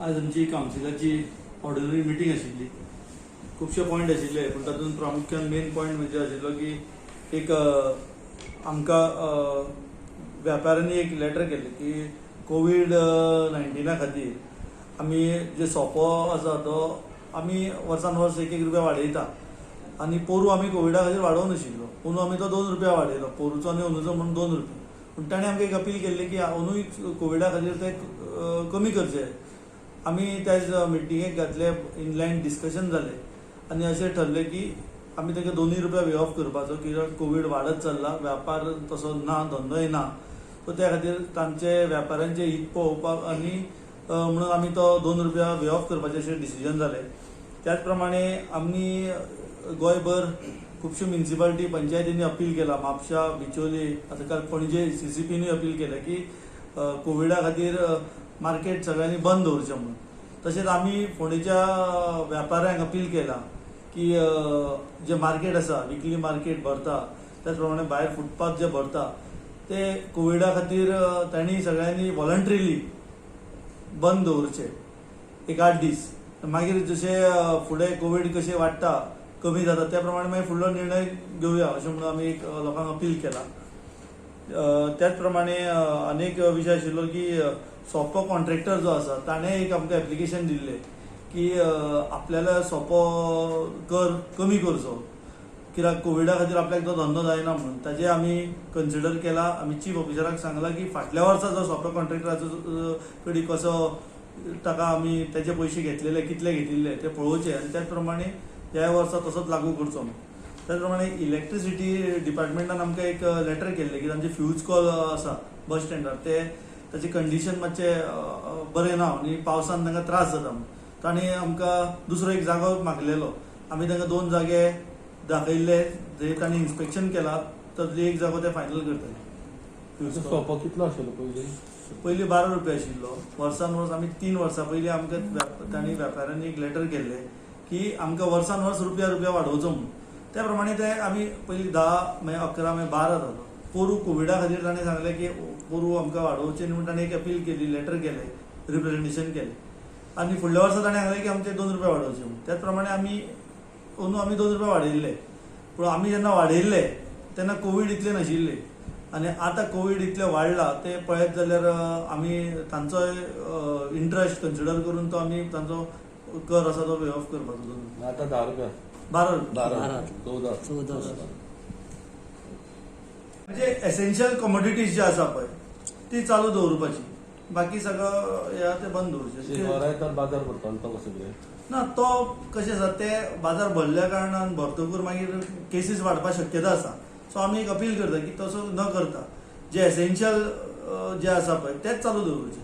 आज आमची कावन्सिलाची ordinary meeting आशिल्ली. खुबशे पॉयंट आशिल्ले, पूण तातूंत प्रामुख्यान मेन पॉयंट म्हणजे आशिल्लो की एक आमकां व्यापाऱ्यांनी एक लेटर केल्लें की कोवीड 19 खातीर आमी जे सोपो आसा तो आमी वर्सान वर्स एक एक रुपया वाडयता आनी पोरूं आमी कोविडा खातीर वाडोवंक नाशिल्लो. अंदू आमी तो 2 रुपया वाडयलो, पोरूचो आनी अंदूचो म्हणून 2 रुपया. पूण ताणें आमकां एक अपील केल्ली की अंदूय कोविडा खातीर ते कमी करचे. आमी त्या मिटिंगेक घातले, इनलायन डिस्कशन जालें आनी अशें ठरलें की आमी ताका 2 रुपया वे ऑफ करपाचो, कित्याक कोवीड वाडत चल्ला, व्यापार तसो ना, धंदोय ना. सो त्या खातीर तांचे व्यापाऱ्यांचे हित पळोवपाक आनी म्हणून आमी तो 2 रुपया वे ऑफ करपाचें अशें डिसिजन जालें. त्याच प्रमाणे आमी गोंयभर खुबश्यो म्युनिसिपालिटी, पंचायतींनी अपील केला, म्हापशा, बिचोली, आतां काल पणजे सीसीपीनूय अपील केलें की कोविडा खातीर मार्केट सगळ्यांनी बंद दवरचें म्हणून. तशेंच आमी फोंडेच्या व्यापाऱ्यांक अपील केला की जे मार्केट आसा, विकली मार्केट भरता, त्याच प्रमाणे भायर फुटपाथ जे भरता, ते कोविडा खातीर तांणी सगळ्यांनी वॉलंटरीली बंद दवरचे एक 8 दीस. मागीर जशें फुडें कोवीड कशें वाडटा, कमी जाता, त्या प्रमाणे मागीर फुडलो निर्णय घेवया अशें म्हणून आमी एक लोकांक अपील केला. त्याच प्रमाणे अनेक विशय आशिल्लो की सोपो कॉन्ट्रॅक्टर जो आसा, ताणें एक आमकां एप्लिकेशन दिल्लें की आपल्याला सोपो कर कमी करचो, कित्याक कोविडा खातीर आपल्याक तो धंदो जायना म्हणून. ताजे आमी कन्सिडर केला. आमी चीफ ऑफिसराक सांगला की फाटल्या वर्सा जो सोपो कॉन्ट्रॅक्टराचो कडेन कसो ताका आमी तेजे पयशे घेतलेले, कितले घेतिल्ले ते पळोवचे आनी त्याच प्रमाणे ह्या वर्सा तसोच लागू करचो म्हणून. त्याच प्रमाणे इलेक्ट्रिसिटी डिपार्टमेंटान आमकां एक लेटर केल्लें की तांचे फ्यूज कॉल आसा बस स्टँडार, ते ताचें कंडिशन मातशें बरें ना आनी पावसान तांकां त्रास जाता म्हणून. तांणी आमकां दुसरो एक जागो मागलेलो. आमी तांकां दोन जागे दाखयल्ले, जे तांणी इन्स्पेक्शन केला, तर एक जागो ते फायनल करतले फ्यूज कॉल. सोपो कितलो आशिल्लो पयलीं? पयलीं 12 रुपया आशिल्लो. वर्सान वर्स आमी 3 वर्सां पयलीं आमकां तांणी व्यापाऱ्यांनी एक लेटर केल्लें की आमकां वर्सान वर्स रुपया रुपया वाडोवचो म्हणून. त्या प्रमाणे ते आमी पयलीं 10, मागीर 11, मागीर 12 जालो. पोरूं कोविडा खातीर ताणें सांगलें की पोरूं आमकां वाडोवचें न्ही म्हूण. ताणें एक अपील केली, लेटर केलें, रिप्रेझेंटेशन केलें आनी फुडल्या वर्सा ताणें सांगलें की आमचे 2 रुपया वाडोवचे म्हणून. त्याच प्रमाणे आमी अंदू आमी 2 रुपया वाडयल्ले. पूण आमी जेन्ना वाडयल्ले तेन्ना कोवीड इतले नाशिल्ले आनी आतां कोवीड इतले वाडला ते पळयत जाल्यार आमी तांचोय इंट्रस्ट कन्सिडर करून तो आमी तांचो कर आसा तो वे ऑफ करपाचो 2 रुपया. आतां 10 रुपया? 12 रुपया. 12. 12. 14. 14. म्हणजे एसेन्शियल कमोडिटीज जे आसा पळय ती चालू दवरपाची, बाकी सगळं हे ते बंद दवरचे. शिगोरायतार बाजार भरतालो तो कसो कितें? ना, तो कशें आसा, ते बाजार भरल्या कारणान भरतकूर मागीर केसीस वाडपाक शक्यता आसा. सो आमी एक अपील करता की तसो न करता जे एसेन्शियल जे आसा पळय तेच चालू दवरचे.